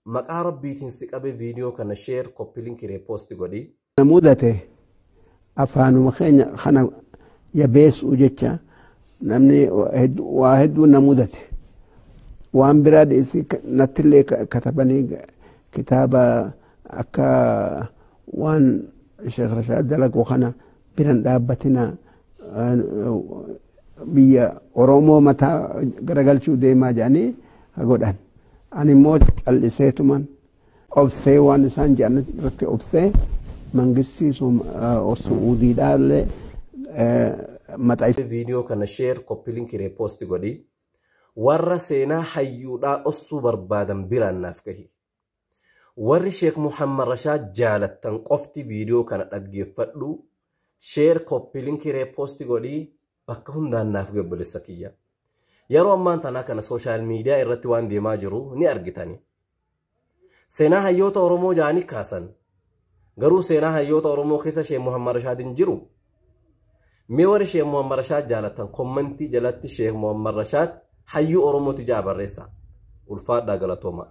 Maqaa Rabbiitiin si qabe, viidiyoo kana share, copy link, repost godhi. Na mudate afaanuma keenya kana jabeessuu jecha namni waa hedduu na mudate. Waan biraa dhiisii, nattillee katabanii kitaaba akka waan Sheekh Rashaad dalagu kana biran dhaabbatina, biyya Oromoo mataa garagalchuu deemaa jedhanii godhan. Ani immoo calliseetuman obsee, waan isaan jedhan irratti obsee, mangistii Su'uudiidhaallee maxaa. Viidiyoo kana share, copy link, repost godhi. Warra seenaa hayyuudhaa dhossuu barbaadan biraan naaf gahi. Warri Sheek Muhammad Rashaad jaalattan qofti viidiyoo kana dhaggeeffadhu. Share, copy link, repost godhi, bakka hundaan naaf gahi, obboleessa kiyya. Yeroo ammaan tanaa kana social media irratti waan deemaa jiru ni argitani. Seenaa hayyoota Oromoo jaanii kaasan. Garuu seenaa hayyoota Oromoo keessa Sheek Muhammad Rashaad hin jiru. Mee warri Sheek Muhammad Rashaad jaalatan comment jalatti "Sheek Muhammad Rashaad hayyuu Oromooti" jaa barreessa. Ulfaadhaa, galatooma.